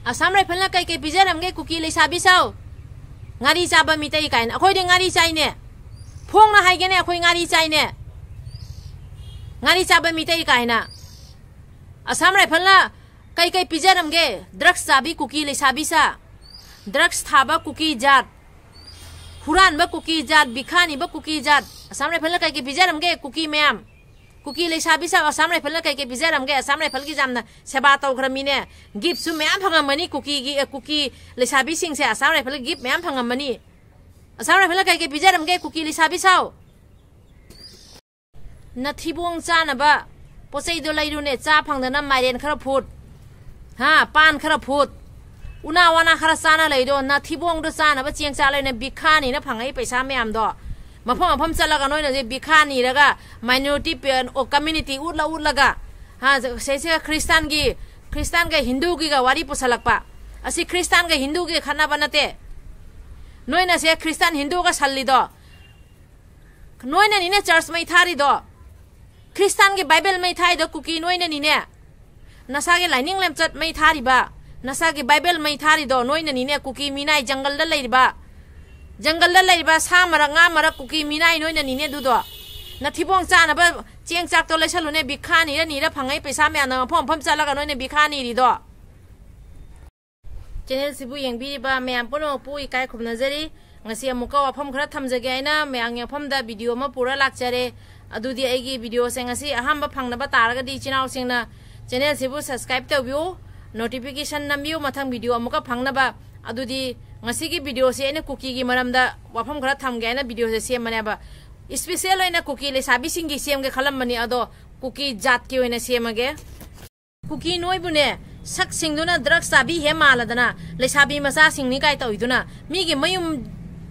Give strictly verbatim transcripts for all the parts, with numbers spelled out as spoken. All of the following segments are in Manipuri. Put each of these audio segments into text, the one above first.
ꯑꯁꯥꯝ ꯔꯥꯏꯐꯜꯅ ꯀꯩ ꯀꯩ ꯄꯤꯖꯔꯝꯒꯦ ꯀꯨꯀꯤ ꯂꯩꯁꯥꯕꯤ ꯁꯥꯎ? ꯉꯥꯔꯤ ꯆꯥꯕ ꯃꯤꯇꯩ ꯀꯥꯏꯅ꯫ ꯑꯩꯈꯣꯏꯗꯤ ꯉꯥꯔꯤ ꯆꯥꯏꯅꯦ꯫ ꯐꯣꯡꯅ ꯍꯥꯏꯒꯦꯅꯦ, ꯑꯩꯈꯣꯏ ꯉꯥꯔꯤ ꯆꯥꯏꯅꯦ꯫ ꯉꯥꯔꯤ ꯆꯥꯕ ꯃꯤꯇꯩ ꯀꯥꯏꯅ꯫ ꯑꯁꯥꯝ ꯔꯥꯏꯐꯜꯅ ꯀꯩ ꯀꯩ ꯄꯤꯖꯔꯝꯒꯦ? ꯗ꯭ꯔꯛꯁ ꯆꯥꯕꯤ ꯀꯨꯀꯤ ꯂꯩꯁꯥꯕꯤ ꯁꯥ, ꯗ꯭ꯔꯛꯁ ꯊꯥꯕ ꯀꯨꯀꯤ ꯖꯥꯠ, ꯍꯨꯔꯥꯟꯕ ꯀꯨꯀꯤ ꯖꯥꯠ, ꯕꯤꯈꯥꯅꯤꯕ ꯀꯨꯀꯤ ꯖꯥꯠ꯫ ꯑꯁꯥꯝ ꯔꯥꯏꯐꯜꯅ ꯀꯩ ꯀꯩ ꯄꯤꯖꯔꯝꯒꯦ ꯀꯨꯀꯤ ꯃꯌꯥꯝ? ꯀꯨꯀꯤ ꯂꯩꯁꯥꯕꯤ ꯁꯥ ꯑꯁꯥꯝ ꯔꯥꯏꯐꯜꯅ ꯀꯩ ꯀꯩ ꯄꯤꯖꯔꯝꯒꯦ? ꯑꯁꯥꯝ ꯔꯥꯏꯐꯜꯒꯤ ꯌꯥꯝꯅ ꯁꯦꯕꯥ ꯇꯧꯈ꯭ꯔꯃꯤꯅꯦ꯫ ꯒꯤꯐꯁꯨ ꯃꯌꯥꯝ ꯐꯪꯉꯝꯃꯅꯤ ꯀꯨꯀꯤꯒꯤ, ꯑꯦ, ꯀꯨꯀꯤ ꯂꯩꯁꯥꯕꯤꯁꯤꯡꯁꯦ ꯑꯁꯥꯝ ꯔꯥꯏꯐꯜꯒꯤ ꯒꯤꯐ ꯃꯌꯥꯝ ꯐꯪꯉꯝꯃꯅꯤ꯫ ꯑꯁꯥꯝ ꯔꯥꯏꯐꯜꯅ ꯀꯩ ꯀꯩ ꯄꯤꯖꯔꯝꯒꯦ ꯀꯨꯀꯤ ꯂꯩꯁꯥꯕꯤ ꯁꯥꯎ? ꯅꯊꯤꯕꯣꯡ ꯆꯥꯅꯕ ꯄꯣꯠ ꯆꯩꯗꯣ ꯂꯩꯔꯨꯅꯦ, ꯆꯥ ꯐꯪꯗꯅ ꯃꯥꯏꯔꯦꯟ ꯈꯔ ꯐꯨꯠ, ꯍꯥ, ꯄꯥꯟ ꯈꯔ ꯐꯨꯠ, ꯎꯅꯥ ꯋꯥꯅꯥ ꯈꯔ ꯆꯥꯅ ꯂꯩꯗꯣ, ꯅꯊꯤꯕꯣꯡꯗꯣ ꯆꯥꯅꯕ ꯆꯦꯡ ꯆꯥꯛ ꯂꯩꯔꯨꯅꯦ꯫ ꯕꯤꯈꯥꯅꯤꯅ ꯐꯪꯉꯛꯏ ꯄꯩꯁꯥ ꯃꯌꯥꯝꯗꯣ ꯃꯐꯝ ꯃꯐꯝ ꯆꯠꯂꯒ ꯅꯣꯏꯅ ꯍꯧꯖꯤꯛ ꯕꯤꯈꯥꯅꯤꯔꯒ minority ꯄꯦ-, ꯑꯣ, community ꯎꯠꯂ ꯎꯠꯂꯒ, ꯍꯥ, ꯁꯤꯁꯦ ꯈ꯭ꯔꯤꯁꯇꯥꯟꯒꯤ, ꯈ꯭ꯔꯤꯁꯇꯥꯟꯒ ꯍꯤꯟꯗꯨꯒꯤꯒ ꯋꯥꯔꯤ ꯄꯨꯁꯜꯂꯛꯄ꯫ ꯑꯁꯤ ꯈ꯭ꯔꯤꯁꯇꯥꯟꯒ ꯍꯤꯟꯗꯨꯒꯤ ꯈꯠꯅꯕ ꯅꯠꯇꯦ꯫ ꯅꯣꯏꯅ ꯁꯦ ꯈ꯭ꯔꯤꯁꯇꯥꯟ ꯍꯤꯟꯗꯨꯒ ꯁꯜꯂꯤꯗꯣ, ꯅꯣꯏꯅꯅꯤꯅꯦ ꯆꯔꯆ ꯃꯩ ꯊꯥꯔꯤꯗꯣ꯫ ꯈ꯭ꯔꯤꯁꯇꯥꯟꯒꯤ ꯕꯥꯏꯕꯦꯜ ꯃꯩ ꯊꯥꯔꯤꯗꯣ ꯀꯨꯀꯤ ꯅꯣꯏꯅꯅꯤꯅꯦ꯫ ꯅꯁꯥꯒꯤ ꯂꯥꯏꯅꯤꯡ ꯂꯝꯆꯠ ꯃꯩ ꯊꯥꯔꯤꯕ, ꯅꯁꯥꯒꯤ ꯕꯥꯏꯕꯦꯜ ꯃꯩ ꯊꯥꯔꯤꯗꯣ ꯅꯣꯏꯅꯅꯤꯅꯦ꯫ ꯀꯨꯀꯤ ꯃꯤꯅꯥꯏ ꯖꯪꯒꯜꯗ ꯂꯩꯔꯤꯕ, ꯖꯪꯒꯜꯗ ꯂꯩꯔꯤꯕ ꯁꯥ ꯃꯔꯛ ꯉꯥ ꯃꯔꯛ ꯀꯨꯀꯤ ꯃꯤꯅꯥꯏ ꯅꯣꯏꯅꯅꯤꯅꯦ ꯑꯗꯨꯗꯣ꯫ ꯅꯊꯤꯕꯣꯡ ꯆꯥꯅꯕ ꯆꯦꯡ ꯆꯥꯛꯇꯣ ꯂꯩꯁꯜꯂꯨꯅꯦ, ꯕꯤꯈꯥ ꯅꯤꯔ ꯅꯤꯔ ꯐꯪꯉꯛꯏ ꯄꯩꯁꯥ ꯃꯌꯥꯝꯅ ꯃꯐꯝ ꯃꯐꯝ ꯆꯠꯂꯒ ꯅꯣꯏꯅ ꯕꯤꯈꯥ ꯅꯤꯔꯤꯗꯣ꯫ ꯆꯦꯅꯦꯜꯁꯤꯕꯨ ꯌꯦꯡꯕꯤꯔꯤꯕ ꯃꯌꯥꯝ ꯄꯨꯝꯅꯃꯛꯄꯨ ꯏꯀꯥꯏ ꯈꯨꯝꯅꯖꯔꯤ꯫ ꯉꯁꯤ ꯑꯃꯨꯛꯀ ꯋꯥꯐꯝ ꯈꯔ ꯊꯝꯖꯒꯦ ꯍꯥꯏꯅ ꯃꯌꯥꯝꯒꯤ ꯃꯐꯝꯗ ꯚꯤꯗꯤꯑꯣ ꯑꯃ ꯄꯨꯔ ꯂꯥꯛꯆꯔꯦ꯫ ꯑꯗꯨꯗꯤ ꯑꯩꯒꯤ ꯚꯤꯗꯤꯑꯣꯁꯦ ꯉꯁꯤ ꯑꯍꯥꯟꯕ ꯐꯪꯅꯕ ꯇꯥꯔꯒꯗꯤ ꯏꯆꯤꯟ ꯏꯅꯥꯎꯁꯤꯡꯅ ꯆꯦꯅꯦꯜꯁꯤꯕꯨ subscribe ꯇꯧꯕꯤꯌꯨ, notification ꯅꯝꯕꯤꯌꯨ ꯃꯊꯪ ꯚꯤꯗꯤꯑꯣ ꯑꯃꯨꯛꯀ ꯐꯪꯅꯕ꯫ ꯑꯗꯨꯗꯤ ꯉꯁꯤꯒꯤ ꯚꯤꯗꯤꯑꯣꯁꯦ ꯑꯩꯅ ꯀꯨꯀꯤꯒꯤ ꯃꯔꯝꯗ ꯋꯥꯐꯝ ꯈꯔ ꯊꯝꯒꯦ ꯍꯥꯏꯅ ꯚꯤꯗꯤꯑꯣꯁꯦ ꯁꯦꯝꯕꯅꯦꯕ꯫ Special ꯑꯣꯏꯅ ꯀꯨꯀꯤ ꯂꯩꯁꯥꯕꯤꯁꯤꯡꯒꯤ ꯁꯦꯝꯒꯦ ꯈꯜꯂꯝꯕꯅꯤ, ꯑꯗꯣ ꯀꯨꯀꯤ ꯖꯥꯠꯀꯤ ꯑꯣꯏꯅ ꯁꯦꯝꯃꯒꯦ꯫ ꯀꯨꯀꯤ ꯅꯣꯏꯕꯨꯅꯦ, ꯁꯛꯁꯤꯡꯗꯨꯅ ꯗ꯭ꯔꯒꯁ ꯆꯥꯕꯤ ꯍꯦ ꯃꯥꯜꯂꯗꯅ, ꯂꯩꯁꯥꯕꯤ ꯃꯆꯥꯁꯤꯡꯅꯤ ꯀꯥꯏ ꯇꯧꯏꯗꯨꯅ, ꯃꯤꯒꯤ ꯃꯌꯨꯝ,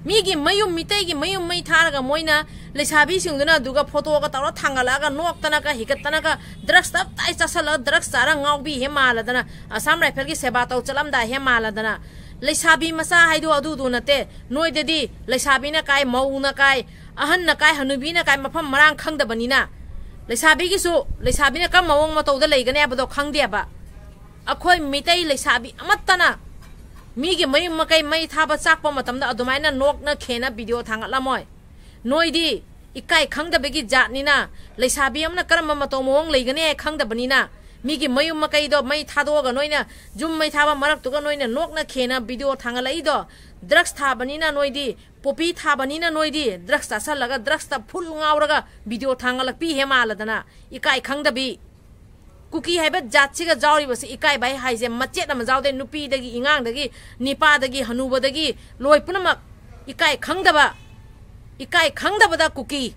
ꯃꯤꯒꯤ ꯃꯌꯨꯝ, ꯃꯤꯇꯩꯒꯤ ꯃꯌꯨꯝ ꯃꯩ ꯊꯥꯔꯒ ꯃꯣꯏꯅ ꯂꯩꯁꯥꯕꯤꯁꯤꯡꯗꯨꯅ ꯑꯗꯨꯒ ꯐꯣꯇꯣꯒ ꯇꯧꯔ ꯊꯥꯡꯒꯠꯂꯛꯑꯒ ꯅꯣꯛꯇꯅꯒ ꯍꯤꯒꯠꯇꯅꯒ ꯗ꯭ꯔꯒꯁ ꯇꯞ ꯇꯥꯏ ꯆꯥꯁꯜꯂꯒ ꯗ꯭ꯔꯒꯁ ꯆꯥꯔ ꯉꯥꯎꯕꯤ ꯍꯦ ꯃꯥꯜꯂꯗꯅ, ꯑꯁꯥꯝ ꯔꯥꯏꯐꯜꯒꯤ ꯁꯦꯕꯥ ꯇꯧ ꯆꯠꯂꯝꯗꯥꯏ ꯍꯦ ꯃꯥꯜꯂꯗꯅ, ꯂꯩꯁꯥꯕꯤ ꯃꯆꯥ ꯍꯥꯏꯗꯣ ꯑꯗꯨꯗꯨ ꯅꯠꯇꯦ꯫ ꯅꯣꯏꯗꯗꯤ ꯂꯩꯁꯥꯕꯤꯅ ꯀꯥꯏ, ꯃꯧꯅ ꯀꯥꯏ, ꯑꯍꯟꯅ ꯀꯥꯏ, ꯍꯅꯨꯕꯤꯅ ꯀꯥꯏ, ꯃꯐꯝ ꯃꯔꯥꯡ ꯈꯪꯗꯕꯅꯤꯅ, ꯂꯩꯁꯥꯕꯤꯒꯤꯁꯨ ꯂꯩꯁꯥꯕꯤꯅ ꯀꯔꯝꯕ ꯃꯑꯣꯡ ꯃꯇꯧꯗ ꯂꯩꯒꯅꯤ ꯍꯥꯏꯕꯗꯣ ꯈꯪꯗꯦꯕ꯫ ꯑꯩꯈꯣꯏ ꯃꯤꯇꯩ ꯂꯩꯁꯥꯕꯤ ꯑꯃꯠꯇꯅ ꯃꯤꯒꯤ ꯃꯌꯨꯝ ꯃꯀꯩ ꯃꯩ ꯊꯥꯕ ꯆꯥꯛꯄ ꯃꯇꯝꯗ ꯑꯗꯨꯃꯥꯏꯅ ꯅꯣꯛꯅ ꯈꯦꯅ ꯚꯤꯗꯤꯑꯣ ꯊꯥꯡꯒꯠꯂꯝꯃꯣꯏ꯫ ꯅꯣꯏꯗꯤ ꯏꯀꯥꯏ ꯈꯪꯗꯕꯒꯤ ꯖꯥꯠꯅꯤꯅ, ꯂꯩꯁꯥꯕꯤ ꯑꯃꯅ ꯀꯔꯝꯕ ꯃꯇꯧ ꯃꯑꯣꯡ ꯂꯩꯒꯅꯤ ꯍꯥꯏ ꯈꯪꯗꯕꯅꯤꯅ, ꯃꯤꯒꯤ ꯃꯌꯨꯝ ꯃꯀꯩꯗꯣ ꯃꯩ ꯊꯥꯗꯣꯛꯑꯒ ꯅꯣꯏꯅ ꯌꯨꯝ ꯃꯩ ꯊꯥꯕ ꯃꯔꯛꯇꯨꯒ ꯅꯣꯏꯅ ꯅꯣꯛꯅ ꯈꯦꯅ ꯚꯤꯗꯤꯑꯣ ꯊꯥꯡꯒꯠꯂꯛꯏꯗꯣ꯫ ꯗ꯭ꯔꯛꯁ ꯊꯥꯕꯅꯤꯅ ꯅꯣꯏꯗꯤ, ꯄꯣꯄꯤ ꯊꯥꯕꯅꯤꯅ ꯅꯣꯏꯗꯤ, ꯗ꯭ꯔꯛꯁ ꯆꯥꯁꯜꯂꯒ ꯗ꯭ꯔꯛꯁꯇ ꯐꯨꯜ ꯉꯥꯎꯔꯒ ꯚꯤꯗꯤꯑꯣ ꯊꯥꯡꯒꯠꯂꯛꯄꯤ ꯍꯦ ꯃꯥꯜꯂꯗꯅ, ꯏꯀꯥꯏ ꯈꯪꯗꯕꯤ꯫ ꯀꯨꯀꯤ ꯍꯥꯏꯕ ꯖꯥꯠꯁꯤꯒ ꯌꯥꯎꯔꯤꯕꯁꯤ ꯏꯀꯥꯏꯕ ꯍꯥꯏ ꯍꯥꯏꯁꯦ ꯃꯆꯦꯠ ꯑꯃ ꯌꯥꯎꯗꯦ꯫ ꯅꯨꯄꯤꯗꯒꯤ, ꯏꯉꯥꯡꯗꯒꯤ, ꯅꯤꯄꯥꯗꯒꯤ, ꯍꯅꯨꯕꯗꯒꯤ, ꯂꯣꯏ ꯄꯨꯝꯅꯃꯛ ꯏꯀꯥꯏ ꯈꯪꯗꯕ, ꯏꯀꯥꯏ ꯈꯪꯗꯕꯗ ꯀꯨꯀꯤ꯫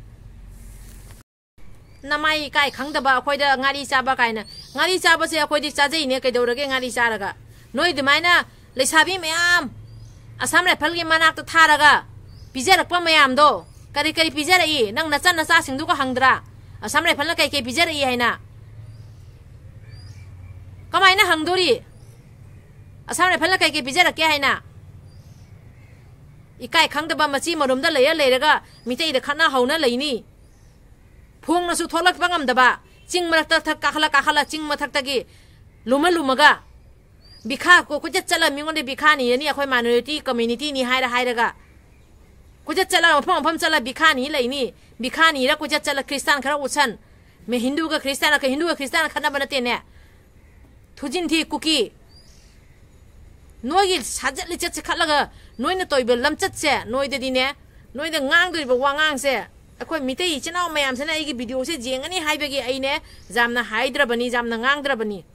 ꯅꯃꯥꯏ ꯏꯀꯥꯏ ꯈꯪꯗꯕ, ꯑꯩꯈꯣꯏꯗ ꯉꯥꯔꯤ ꯆꯥꯕ ꯀꯥꯏꯅ꯫ ꯉꯥꯔꯤ ꯆꯥꯕꯁꯦ ꯑꯩꯈꯣꯏꯗꯤ ꯆꯥꯖꯩꯅꯦ, ꯀꯩꯗꯧꯔꯒꯦ ꯉꯥꯔꯤ ꯆꯥꯔꯒ? ꯅꯣꯏ ꯑꯗꯨꯃꯥꯏꯅ ꯂꯩꯁꯥꯕꯤ ꯃꯌꯥꯝ ꯑꯁꯥꯝ ꯔꯥꯏꯐꯜꯒꯤ ꯃꯅꯥꯛꯇ ꯊꯥꯔꯒ ꯄꯤꯖꯔꯛꯄ ꯃꯌꯥꯝꯗꯣ, ꯀꯔꯤ ꯀꯔꯤ ꯄꯤꯖꯔꯛꯏ? ꯅꯪ ꯅꯆꯟ ꯅꯆꯥꯁꯤꯡꯗꯨꯒ ꯍꯪꯗ꯭ꯔꯥ? ꯑꯁꯥꯝ ꯔꯥꯏꯐꯜꯅ ꯀꯩ ꯀꯩ ꯄꯤꯖꯔꯛꯏ ꯍꯥꯏꯅ? ꯀꯃꯥꯏꯅ ꯍꯪꯗꯣꯔꯤ? ꯑꯁꯥꯝ ꯔꯥꯏꯐꯜꯅ ꯀꯩ ꯀꯩ ꯄꯤꯖꯔꯛꯀꯦ ꯍꯥꯏꯅ? ꯏꯀꯥꯏ ꯈꯪꯗꯕ ꯃꯆꯤ ꯃꯔꯨꯝꯗ ꯂꯩꯔ ꯂꯩꯔꯒ ꯃꯤꯇꯩꯗ ꯈꯠꯅ ꯍꯧꯅ ꯂꯩꯅꯤ꯫ ꯐꯣꯡꯅꯁꯨ ꯊꯣꯛꯂꯛꯄ ꯉꯝꯗꯕ, ꯆꯤꯡ ꯃꯔꯛꯇ ꯊꯛ ꯀꯥꯈꯠꯂ ꯀꯥꯈꯠꯂ ꯆꯤꯡ ꯃꯊꯛꯇꯒꯤ ꯂꯨꯝꯃ ꯂꯨꯝꯃꯒ ꯚꯤꯈꯥ ꯀꯣ-, ꯀꯣꯏꯆꯠ ꯆꯠꯂ ꯃꯤꯉꯣꯟꯗ ꯚꯤꯈꯥ ꯅꯤꯔꯅꯤ, ꯑꯩꯈꯣꯏ minority communityꯅꯤ ꯍꯥꯏꯔ ꯍꯥꯏꯔꯒ ꯀꯣꯏꯆꯠ ꯆꯠꯂ ꯃꯐꯝ ꯃꯐꯝ ꯆꯠꯂ ꯚꯤꯈꯥ ꯅꯤ ꯂꯩꯅꯤ꯫ ꯚꯤꯈꯥ ꯅꯤꯔ ꯀꯣꯏꯆꯠ ꯆꯠꯂ ꯈ꯭ꯔꯤꯁꯇꯥꯟ ꯈꯔ ꯎꯠꯁꯟ꯫ ꯃꯦ ꯍꯤꯟꯗꯨꯒ ꯈ꯭ꯔꯤꯁꯇꯥꯟꯒ, ꯍꯤꯟꯗꯨꯒ ꯈ꯭ꯔꯤꯁꯇꯥꯟꯒ ꯈꯠꯅꯕ ꯅꯠꯇꯦꯅꯦ꯫ ꯊꯨꯖꯤꯟ ꯊꯤ ꯀꯨꯀꯤ꯫ ꯅꯣꯏꯒꯤ ꯁꯥꯖꯠ ꯂꯤꯆꯠꯁꯦ ꯈꯠꯂꯒ ꯅꯣꯏꯅ ꯇꯧꯔꯤꯕ ꯂꯝꯆꯠꯁꯦ, ꯅꯣꯏꯗꯗꯤꯅꯦ, ꯅꯣꯏꯗ ꯉꯥꯡꯗꯣꯔꯤꯕ ꯋꯥꯉꯥꯡꯁꯦ, ꯑꯩꯈꯣꯏ ꯃꯤꯇꯩ ꯏꯆꯤꯟ ꯏꯅꯥꯎ ꯃꯌꯥꯝꯁꯤꯅ ꯑꯩꯒꯤ ꯚꯤꯗꯤꯑꯣꯁꯦ ꯌꯦꯡꯒꯅꯤ ꯍꯥꯏꯕꯒꯤ ꯑꯩꯅꯦ ꯌꯥꯝꯅ ꯍꯥꯏꯗ꯭ꯔꯕꯅꯤ, ꯌꯥꯝꯅ ꯉꯥꯡꯗ꯭ꯔꯕꯅꯤ꯫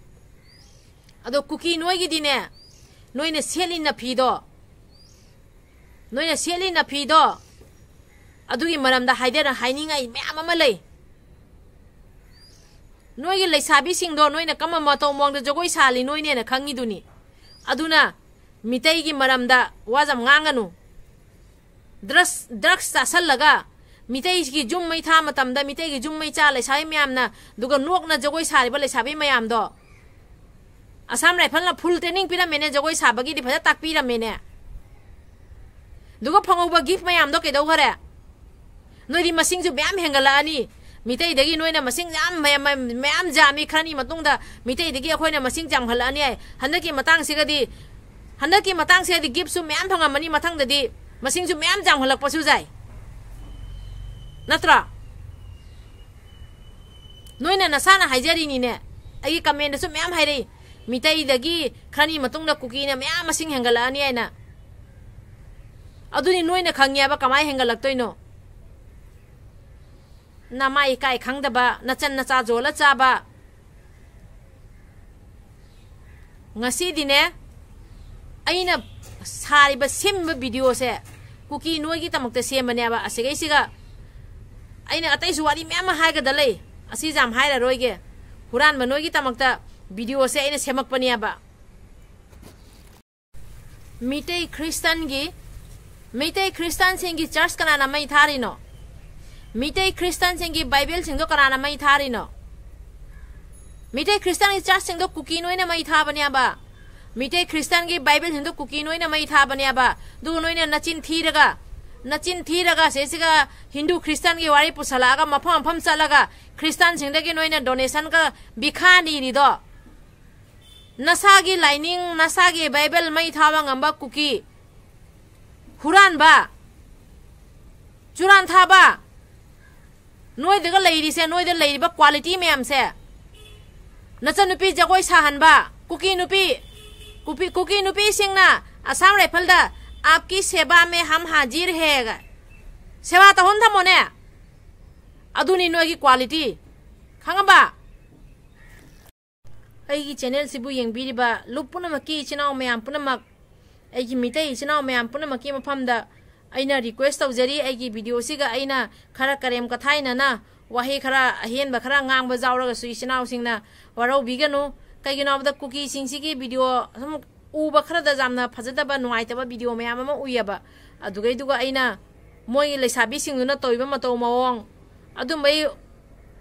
ꯑꯗꯣ ꯀꯨꯀꯤ ꯅꯣꯏꯒꯤꯗꯤꯅꯦ, ꯅꯣꯏꯅ ꯁꯦꯠꯂꯤ ꯅꯐꯤꯗꯣ, ꯅꯣꯏꯅ ꯁꯦꯠꯂꯤ ꯅꯐꯤꯗꯣ, ꯑꯗꯨꯒꯤ ꯃꯔꯝꯗ ꯍꯥꯏꯗꯅ ꯍꯥꯏꯅꯤꯡꯉꯥꯏ ꯃꯌꯥꯝ ꯑꯃ ꯂꯩ꯫ ꯅꯣꯏꯒꯤ ꯂꯩꯁꯥꯕꯤꯁꯤꯡꯗꯣ ꯅꯣꯏꯅ ꯀꯔꯝꯕ ꯃꯇꯧ ꯃꯑꯣꯡꯗ ꯖꯒꯣꯏ ꯁꯥꯜꯂꯤ ꯅꯣꯏꯅꯦꯅ ꯈꯪꯉꯤꯗꯨꯅꯤ꯫ ꯑꯗꯨꯅ ꯃꯤꯇꯩꯒꯤ ꯃꯔꯝꯗ ꯋꯥ ꯌꯥꯝ ꯉꯥꯡꯒꯅꯨ꯫ ꯗ꯭ꯔꯛꯁ, ꯗ꯭ꯔꯛꯁ ꯆꯥꯁꯜꯂꯒ ꯃꯤꯇꯩꯒꯤ ꯌꯨꯝ ꯃꯩ ꯊꯥ ꯃꯇꯝꯗ ꯃꯤꯇꯩꯒꯤ ꯌꯨꯝ ꯃꯩ ꯆꯥ ꯂꯩꯁꯥꯕꯤ ꯃꯌꯥꯝꯅ, ꯑꯗꯨꯒ ꯅꯣꯛꯅ ꯖꯒꯣꯏ ꯁꯥꯔꯤꯕ ꯂꯩꯁꯥꯕꯤ ꯃꯌꯥꯝꯗꯣ, ꯑꯁꯥꯝ ꯔꯥꯏꯐꯜꯅ full training ꯄꯤꯔꯝꯃꯦꯅꯦ, ꯖꯒꯣꯏ ꯁꯥꯕꯒꯤꯗꯤ ꯐꯖꯅ ꯇꯥꯛꯄꯤꯔꯝꯃꯦꯅꯦ꯫ ꯑꯗꯨꯒ ꯐꯪꯍꯧꯕ gift ꯃꯌꯥꯝꯗꯣ ꯀꯩꯗꯧꯈꯔꯦ? ꯅꯣꯏꯗꯤ ꯃꯁꯤꯡꯁꯨ ꯃꯌꯥꯝ ꯍꯦꯟꯒꯠꯂꯛꯑꯅꯤ꯫ ꯃꯤꯇꯩꯗꯒꯤ ꯅꯣꯏꯅ ꯃꯁꯤꯡ ꯌꯥꯝ ꯃꯌꯥꯝ, ꯃꯌꯥꯝ ꯌꯥꯝꯃꯤ, ꯈꯔꯅꯤ ꯃꯇꯨꯡꯗ ꯃꯤꯇꯩꯗꯒꯤ ꯑꯩꯈꯣꯏꯅ ꯃꯁꯤꯡ ꯌꯥꯝꯈꯠꯂꯛꯑꯅꯤ ꯍꯥꯏ꯫ ꯍꯟꯗꯛꯀꯤ ꯃꯇꯥꯡꯁꯤꯒꯗꯤ, ꯍꯟꯗꯛꯀꯤ ꯃꯇꯥꯡꯁꯤꯗꯗꯤ gift ꯁꯨ ꯃꯌꯥꯝ ꯐꯪꯉꯝꯃꯅꯤ, ꯃꯊꯪꯗꯗꯤ ꯃꯁꯤꯡꯁꯨ ꯃꯌꯥꯝ ꯌꯥꯝꯈꯠꯂꯛꯄꯁꯨ ꯌꯥꯏ, ꯅꯠꯇ꯭ꯔꯥ? ꯅꯣꯏꯅ ꯅꯁꯥꯅ ꯍꯥꯏꯖꯔꯤꯅꯤꯅꯦ, ꯑꯩꯒꯤ comment ꯇꯁꯨ ꯃꯌꯥꯝ ꯍꯥꯏꯔꯛꯏ, "ꯃꯤꯇꯩꯗꯒꯤ ꯈꯔꯅꯤ ꯃꯇꯨꯡꯗ ꯀꯨꯀꯤꯅ ꯃꯌꯥꯝ ꯃꯁꯤꯡ ꯍꯦꯟꯒꯠꯂꯛꯑꯅꯤ" ꯍꯥꯏꯅ꯫ ꯑꯗꯨꯗꯤ ꯅꯣꯏꯅ ꯈꯪꯉꯦꯕ ꯀꯃꯥꯏꯅ ꯍꯦꯟꯒꯠꯂꯛꯇꯣꯏꯅꯣ? ꯅꯃꯥ ꯏꯀꯥꯏ ꯈꯪꯗꯕ, ꯅꯆꯟ ꯅꯆꯥ ꯖꯣꯜꯂ ꯆꯥꯕ꯫ ꯉꯁꯤꯗꯤꯅꯦ, ꯑꯩꯅ ꯁꯥꯔꯤꯕ, ꯁꯦꯝꯃꯤꯕ video ꯁꯦ ꯀꯨꯀꯤ ꯅꯣꯏꯒꯤꯗꯃꯛꯇ ꯁꯦꯝꯕꯅꯦꯕ꯫ ꯑꯁꯤꯒꯩꯁꯤꯒ ꯑꯩꯅ ꯑꯇꯩꯁꯨ ꯋꯥꯔꯤ ꯃꯌꯥꯝ ꯑꯃ ꯍꯥꯏꯒꯗ ꯂꯩ, ꯑꯁꯤ ꯌꯥꯝ ꯍꯥꯏꯔꯔꯣꯏꯒꯦ꯫ ꯍꯨꯔꯥꯟꯕ ꯅꯣꯏꯒꯤꯗꯃꯛꯇ video ꯁꯦ ꯑꯩꯅ ꯁꯦꯝꯃꯛꯄꯅꯦꯕ꯫ ꯃꯤꯇꯩ ꯈ꯭ꯔꯤꯁꯇꯟꯒꯤ, ꯃꯤꯇꯩ ꯈ꯭ꯔꯤꯁꯇꯟꯁꯤꯡꯒꯤ church ꯀꯅꯥꯅ ꯃꯩ ꯊꯥꯔꯤꯅꯣ? ꯃꯤꯇꯩ ꯈ꯭ꯔꯤꯁꯇꯟꯁꯤꯡꯒꯤ Bible ꯁꯤꯡꯗꯣ ꯀꯅꯥꯅ ꯃꯩ ꯊꯥꯔꯤꯅꯣ? ꯃꯤꯇꯩ ꯈ꯭ꯔꯤꯁꯇꯟꯒꯤ church ꯁꯤꯡꯗꯣ ꯀꯨꯀꯤ ꯅꯣꯏꯅ ꯃꯩ ꯊꯥꯕꯅꯦꯕ꯫ ꯃꯤꯇꯩ ꯈ꯭ꯔꯤꯁꯇꯟꯒꯤ Bible ꯁꯤꯡꯗꯣ ꯀꯨꯀꯤ ꯅꯣꯏꯅ ꯃꯩ ꯊꯥꯕꯅꯦꯕ꯫ ꯑꯗꯨꯒ ꯅꯣꯏꯅ ꯅꯆꯤꯟ ꯊꯤꯔꯒ, ꯅꯆꯤꯟ ꯊꯤꯔꯒ ꯁꯤꯁꯤꯒ ꯍꯤꯟꯗꯨ ꯈ꯭ꯔꯤꯁꯇꯟꯒꯤ ꯋꯥꯔꯤ ꯄꯨꯁꯜꯂꯛꯑꯒ ꯃꯐꯝ ꯃꯐꯝ ꯆꯠꯂꯒ ꯈ꯭ꯔꯤꯁꯇꯟꯁꯤꯡꯗꯒꯤ ꯅꯣꯏꯅ donation ꯒ ꯚꯤꯈꯥ ꯅꯤꯔꯤꯗꯣ꯫ ꯅꯁꯥꯒꯤ ꯂꯥꯏꯅꯤꯡ, ꯅꯁꯥꯒꯤ Bible ꯃꯩ ꯊꯥꯕ ꯉꯝꯕ ꯀꯨꯀꯤ, ꯍꯨꯔꯥꯟꯕ, ꯆꯨꯔꯥꯟ ꯊꯥꯕ, ꯅꯣꯏꯗꯒ ꯂꯩꯔꯤꯁꯦ, ꯅꯣꯏꯗ ꯂꯩꯔꯤꯕ quality ꯃꯌꯥꯝꯁꯦ, ꯅꯆꯟꯅꯨꯄꯤ ꯖꯒꯣꯏ ꯁꯥꯍꯟꯕ, ꯀꯨꯀꯤ ꯅꯨꯄꯤ, ꯀꯨꯄꯤ-, ꯀꯨꯀꯤ ꯅꯨꯄꯤꯁꯤꯡꯅ ꯑꯁꯥꯝ ꯔꯥꯏꯐꯜꯗ "ꯑꯥꯞꯀꯤ ꯁꯦꯕꯥ ꯃꯦ ꯍꯝ ꯍꯥꯖꯤꯔ ꯍꯦ" ꯒ ꯁꯦꯕꯥ ꯇꯧꯍꯟ ꯊꯝꯃꯣꯅꯦ꯫ ꯑꯗꯨꯅꯤ ꯅꯣꯏꯒꯤ quality, ꯈꯪꯉꯕ? ꯑꯩꯒꯤ channel ꯁꯤꯕꯨ ꯌꯦꯡꯕꯤꯔꯤꯕ ꯂꯨꯞ ꯄꯨꯝꯅꯃꯛꯀꯤ ꯏꯆꯤꯟ ꯏꯅꯥꯎ ꯃꯌꯥꯝ ꯄꯨꯝꯅꯃꯛ, ꯑꯩꯒꯤ ꯃꯤꯇꯩ ꯏꯆꯤꯟ ꯏꯅꯥꯎ ꯃꯌꯥꯝ ꯄꯨꯝꯅꯃꯛꯀꯤ ꯃꯐꯝꯗ ꯑꯩꯅ request ꯇꯧꯖꯔꯤ, ꯑꯩꯒꯤ video ꯁꯤꯒ ꯑꯩꯅ ꯈꯔ ꯀꯔꯦꯝ ꯀꯊꯥꯏꯅꯅ ꯋꯥꯍꯩ ꯈꯔ ꯑꯍꯦꯟꯕ ꯈꯔ ꯉꯥꯡꯕ ꯌꯥꯎꯔꯒꯁꯨ ꯏꯆꯤꯟ ꯏꯅꯥꯎꯁꯤꯡꯅ ꯋꯥꯔꯧꯕꯤꯒꯅꯨ꯫ ꯀꯩꯒꯤꯅꯣ ꯍꯥꯏꯕꯗ ꯀꯨꯀꯤꯁꯤꯡꯁꯤꯒꯤ video ꯁꯨꯝ ꯎꯕ ꯈꯔꯗ ꯌꯥꯝꯅ ꯐꯖꯗꯕ, ꯅꯨꯡꯉꯥꯏꯇꯕ video ꯃꯌꯥꯝ ꯑꯃ ꯎꯏꯌꯦꯕ꯫ ꯑꯗꯨꯒꯩꯗꯨꯒ ꯑꯩꯅ ꯃꯣꯏ ꯂꯩꯁꯥꯕꯤꯁꯤꯡꯗꯨꯅ ꯇꯧꯔꯤꯕ ꯃꯇꯧ ꯃꯑꯣꯡ, ꯑꯗꯨꯝꯕꯩ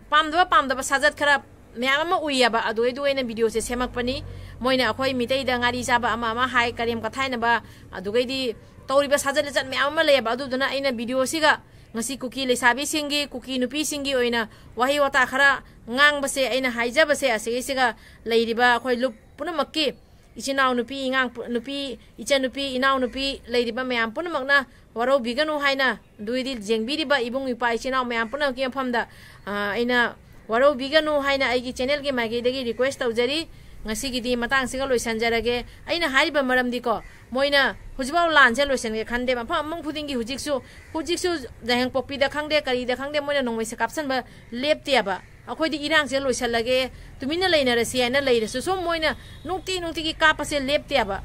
ꯄꯥꯝꯗꯕ, ꯄꯥꯝꯗꯕ ꯁꯥꯖꯠ ꯈꯔ ꯃꯌꯥꯝ ꯑꯃ ꯎꯏꯌꯦꯕ꯫ ꯑꯗꯨꯒꯩꯗꯨ ꯑꯩꯅ video ꯁꯦ ꯁꯦꯝꯃꯛꯄꯅꯤ꯫ ꯃꯣꯏꯅ ꯑꯩꯈꯣꯏ ꯃꯤꯇꯩꯗ ꯉꯥꯔꯤ ꯆꯥꯕ ꯑꯃ ꯑꯃ ꯍꯥꯏ, ꯀꯔꯦꯝ ꯀꯊꯥꯏꯅꯕ, ꯑꯗꯨꯒꯩꯗꯤ ꯇꯧꯔꯤꯕ ꯁꯥꯖꯠ ꯂꯤꯆꯠ ꯃꯌꯥꯝ ꯑꯃ ꯂꯩꯌꯦꯕ꯫ ꯑꯗꯨꯗꯨꯅ ꯑꯩꯅ video ꯁꯤꯒ ꯉꯁꯤ ꯀꯨꯀꯤ ꯂꯩꯁꯥꯕꯤꯁꯤꯡꯒꯤ, ꯀꯨꯀꯤ ꯅꯨꯄꯤꯁꯤꯡꯒꯤ ꯑꯣꯏꯅ ꯋꯥꯍꯩ ꯋꯥꯇꯥ ꯈꯔ ꯉꯥꯡꯕꯁꯦ, ꯑꯩꯅ ꯍꯥꯏꯖꯕꯁꯦ ꯑꯁꯤꯒꯤꯁꯤꯒ ꯂꯩꯔꯤꯕ ꯑꯩꯈꯣꯏ ꯂꯨꯞ ꯄꯨꯝꯅꯃꯛꯀꯤ ꯏꯆꯤꯟ ꯏꯅꯥꯎ ꯅꯨꯄꯤ, ꯏꯉꯥꯡ ꯄꯨ-, ꯅꯨꯄꯤ, ꯏꯆꯟꯅꯨꯄꯤ, ꯏꯅꯥꯎꯅꯨꯄꯤ ꯂꯩꯔꯤꯕ ꯃꯌꯥꯝ ꯄꯨꯝꯅꯃꯛꯅ ꯋꯥꯔꯧꯕꯤꯒꯅꯨ ꯍꯥꯏꯅ, ꯑꯗꯨꯏꯗꯤ ꯌꯦꯡꯕꯤꯔꯤꯕ ꯏꯕꯨꯡ ꯏꯄ꯭ꯋꯥ ꯏꯆꯤꯟ ꯏꯅꯥꯎ ꯃꯌꯥꯝ ꯄꯨꯝꯅꯃꯛꯀꯤ ꯃꯐꯝꯗ, ꯑ, ꯑꯩꯅ ꯋꯥꯔꯧꯕꯤꯒꯅꯨ ꯍꯥꯏꯅ ꯑꯩꯒꯤ ꯆꯦꯅꯦꯜꯒꯤ ꯃꯥꯏꯀꯩꯗꯒꯤ ꯔꯤꯀ꯭ꯋꯦꯁ ꯇꯧꯖꯔꯤ꯫ ꯉꯁꯤꯒꯤꯗꯤ ꯃꯇꯥꯡꯁꯤꯒ ꯂꯣꯏꯁꯤꯟꯖꯔꯒꯦ꯫ ꯑꯩꯅ ꯍꯥꯏꯔꯤꯕ ꯃꯔꯝꯗꯤꯀꯣ, ꯃꯣꯏꯅ ꯍꯧꯖꯤꯛꯐꯥꯎ ꯂꯥꯟꯁꯦ ꯂꯣꯏꯁꯤꯟꯒꯦ ꯈꯟꯗꯦ꯫ ꯃꯐꯝ ꯑꯃ ꯈꯨꯗꯤꯡꯒꯤ ꯍꯧꯖꯤꯛꯁꯨ, ꯍꯧꯖꯤꯛꯁꯨ ꯌꯥꯏꯉꯪꯄꯣꯛꯄꯤꯗ ꯈꯪꯗꯦ, ꯀꯔꯤꯗ ꯈꯪꯗꯦ, ꯃꯣꯏꯅ ꯅꯣꯡꯃꯩꯁꯦ ꯀꯥꯞꯁꯟꯕ ꯂꯦꯞꯇꯦꯕ꯫ ꯑꯩꯈꯣꯏꯗꯤ ꯏꯔꯥꯡꯁꯦ ꯂꯣꯏꯁꯤꯜꯂꯒꯦ, ꯇꯨꯃꯤꯟꯅ ꯂꯩꯅꯔꯁꯤ ꯍꯥꯏꯅ ꯂꯩꯔꯁꯨ, ꯁꯨꯝ ꯃꯣꯏꯅ ꯅꯨꯡꯇꯤ ꯅꯨꯡꯇꯤꯒꯤ ꯀꯥꯞꯄꯁꯦ ꯂꯦꯞꯇꯦꯕ꯫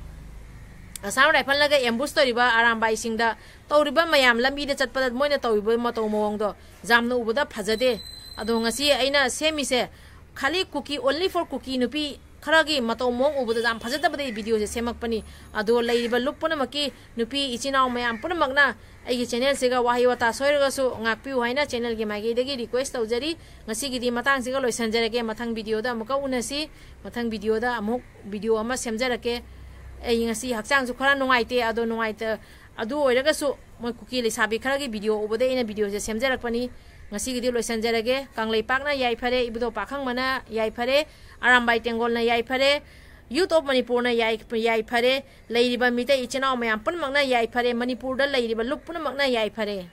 ꯑꯁꯥꯝ ꯔꯥꯏꯐꯜꯅꯒ ꯑꯦꯝꯕꯨꯁ ꯇꯧꯔꯤꯕ ꯑꯔꯥꯝꯕꯥꯏꯁꯤꯡꯗ, ꯇꯧꯔꯤꯕ ꯃꯌꯥꯝ, ꯂꯝꯕꯤꯗ ꯆꯠꯄꯗ ꯃꯣꯏꯅ ꯇꯧꯔꯤꯕ ꯃꯇꯧ ꯃꯑꯣꯡꯗꯣ ꯌꯥꯝꯅ ꯎꯕꯗ ꯐꯖꯗꯦ꯫ ꯑꯗꯣ ꯉꯁꯤ ꯑꯩꯅ ꯁꯦꯝꯃꯤꯁꯦ ꯈꯥꯂꯤ ꯀꯨꯀꯤ, only for ꯀꯨꯀꯤ ꯅꯨꯄꯤ ꯈꯔꯒꯤ ꯃꯇꯧ ꯃꯑꯣꯡ ꯎꯕꯗ ꯌꯥꯝ ꯐꯖꯗꯕꯗ ꯑꯩ ꯚꯤꯗꯤꯑꯣꯁꯦ ꯁꯦꯝꯃꯛꯄꯅꯤ꯫ ꯑꯗꯣ ꯂꯩꯔꯤꯕ ꯂꯨꯞ ꯄꯨꯝꯅꯃꯛꯀꯤ ꯅꯨꯄꯤ ꯏꯆꯤꯟ ꯏꯅꯥꯎ ꯃꯌꯥꯝ ꯄꯨꯝꯅꯃꯛꯅ ꯑꯩꯒꯤ ꯆꯦꯅꯦꯜꯁꯤꯒ ꯋꯥꯍꯩ ꯋꯥꯇꯥ ꯁꯣꯏꯔꯒꯁꯨ ꯉꯥꯛꯄꯤꯌꯨ ꯍꯥꯏꯅ ꯆꯦꯅꯦꯜꯒꯤ ꯃꯥꯏꯀꯩꯗꯒꯤ ꯔꯤꯀ꯭ꯋꯦꯁ ꯇꯧꯖꯔꯤ꯫ ꯉꯁꯤꯒꯤꯗꯤ ꯃꯇꯥꯡꯁꯤꯒ ꯂꯣꯏꯁꯤꯟꯖꯔꯒꯦ꯫ ꯃꯊꯪ ꯚꯤꯗꯤꯑꯣꯗ ꯑꯃꯨꯛꯀ ꯎꯅꯁꯤ꯫ ꯃꯊꯪ ꯚꯤꯗꯤꯑꯣꯗ ꯑꯃꯨꯛ ꯚꯤꯗꯤꯑꯣ ꯑꯃ ꯁꯦꯝꯖꯔꯛꯀꯦ꯫ ꯑꯩ ꯉꯁꯤ ꯍꯛꯆꯥꯡꯁꯨ ꯈꯔ ꯅꯨꯡꯉꯥꯏꯇꯦ, ꯑꯗꯣ ꯅꯨꯡꯉꯥꯏꯇ-, ꯑꯗꯨ ꯑꯣꯏꯔꯒꯁꯨ ꯃꯣꯏ ꯀꯨꯀꯤ ꯂꯩꯁꯥꯕꯤ ꯈꯔꯒꯤ ꯚꯤꯗꯤꯑꯣ ꯎꯕꯗꯩ ꯑꯩꯅ ꯚꯤꯗꯤꯑꯣꯁꯦ ꯁꯦꯝꯖꯔꯛꯄꯅꯤ꯫ ꯉꯁꯤꯒꯤꯗꯤ ꯂꯣꯏꯁꯤꯟꯖꯔꯒꯦ꯫ ꯀꯪꯂꯩꯄꯥꯛꯅ ꯌꯥꯏꯐꯔꯦ, ꯏꯕꯨꯙꯧ ꯄꯥꯈꯪꯕꯅ ꯌꯥꯏꯐꯔꯦ, ꯑꯔꯥꯝꯕꯥꯏ ꯇꯦꯡꯒꯣꯜꯅ ꯌꯥꯏꯐꯔꯦ, Youth of ꯃꯅꯤꯄꯨꯔꯅ ꯌꯥꯏ-, ꯌꯥꯏꯐꯔꯦ, ꯂꯩꯔꯤꯕ ꯃꯤꯇꯩ ꯏꯆꯤꯟ ꯏꯅꯥꯎ ꯃꯌꯥꯝ ꯄꯨꯝꯅꯃꯛꯅ ꯌꯥꯏꯐꯔꯦ, ꯃꯅꯤꯄꯨꯔꯗ ꯂꯩꯔꯤꯕ ꯂꯨꯞ ꯄꯨꯝꯅꯃꯛꯅ ꯌꯥꯏꯐꯔꯦ꯫